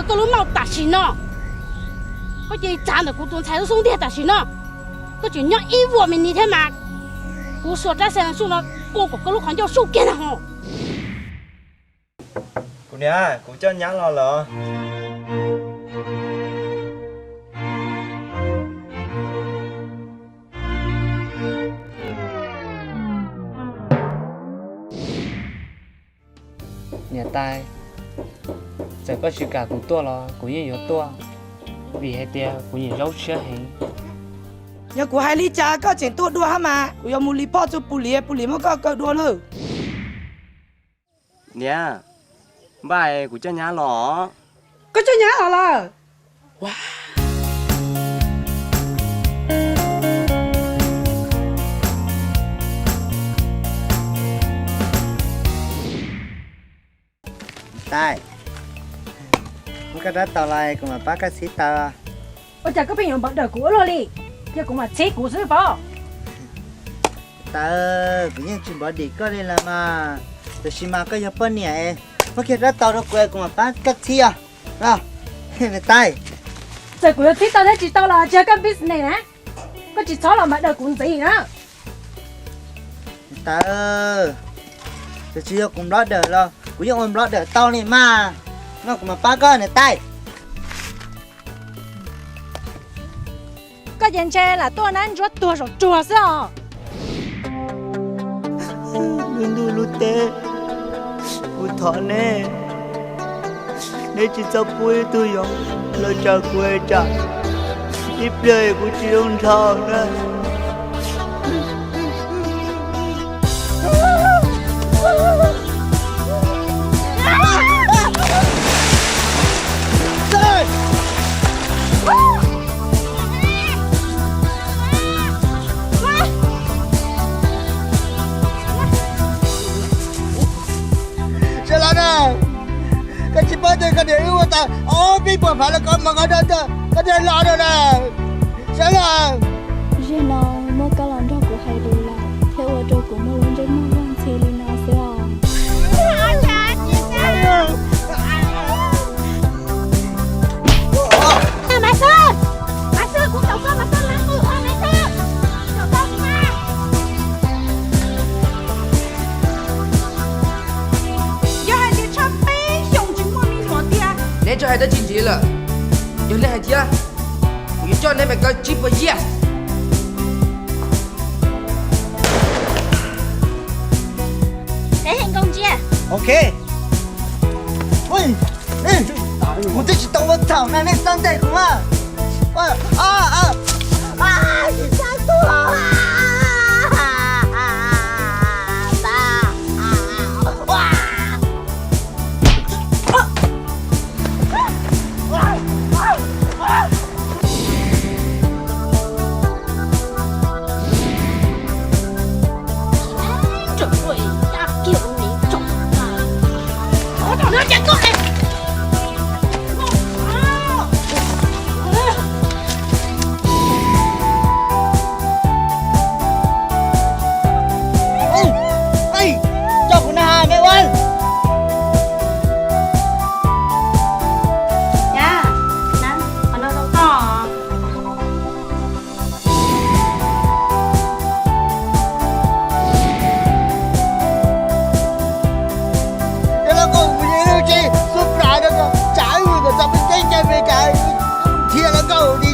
Koj lub mauj tam sim no, koj cia li txav ntawm kuv tus ntxhais lub xub ntiag tam sim no. Koj tseem nyob ib vuag me ntsis thiab mas kuv xuas rab xees suj no ua kom koj lub qhov ncauj suj kiag na ho. Kuv niam, kuv coj nyab los lawm. Niam tais, txawm koj tsis kam kuv tuaj los kuv yeej yuav tuaj, vim hais tias kuv nyiam Zaub siab heev. Yog kuv hais li cas koj tseem tuaj dua hab mas? Kuv yuav mus li phoj txug pus lis, pus lis muab koj kaw dua nawb. Niam, npaj kuv coj nyab los. Koj coj nyab los lawm? Tais, muab koj rab taus los kuv mam pab koj txhib taws. Ua cas koj pheej yuav npov dawm kuv ua luaj li? Yog kuv mam txhib kuv xwb pob. Tais, kuv yeej tsis npov dim koj li lawm mas, tab sis mas koj yog poj niam, muab kiag rab taus rau kuv, kuv mam pab koj txhib os. Tais, txawm kuv yuav txhib tau thiab tsis tau los tsis yog koj business na, koj tsis txhob los npov dawm kuv ntxiv na. Tais, txawm tsis yog kuv npov dawm los kuv yeej ua npov dawm tau li mas, no kuv mam pab koj niam tais. Koj ces ntshe lam tuaj nab ntsuab tuag saum tsuag xwb os. Lub ntuj lub teb, kuv thov neb, neb tsis txhob pub ib tug yau los tsa kuv es tsam ib pliag kuv tsis zoo nrho na. Sawv los na, koj tsis paub tias koj niam wb ua tau ob peb puas phav los koj mas koj dag tias koj niam los no na. Sawv los. Zaum no muab koj los nrog kuv hais lus lawm thiaj ua rau kuv muaj lub ntsej muag luag ntxhi li no xwb os. Yog hais tias tshaj peb xyoos tsis muaj me nyuam tiag. Neb tsis hais dab tsi ntxiv lawm. Yog nej hais thiab, kuv yuav coj neb mus kaw tsib puas years. Ok. Kuv twb tsis tau ua txhaum na, nej txhob ntes kuv mas. Coj kuv na, me ua. Yog, qhov no rau koj. Coj los koj mus yeej lub tsev xub plam rau kom tsam wb kom txog peb teb chaws Amelikas thiaj los koj li.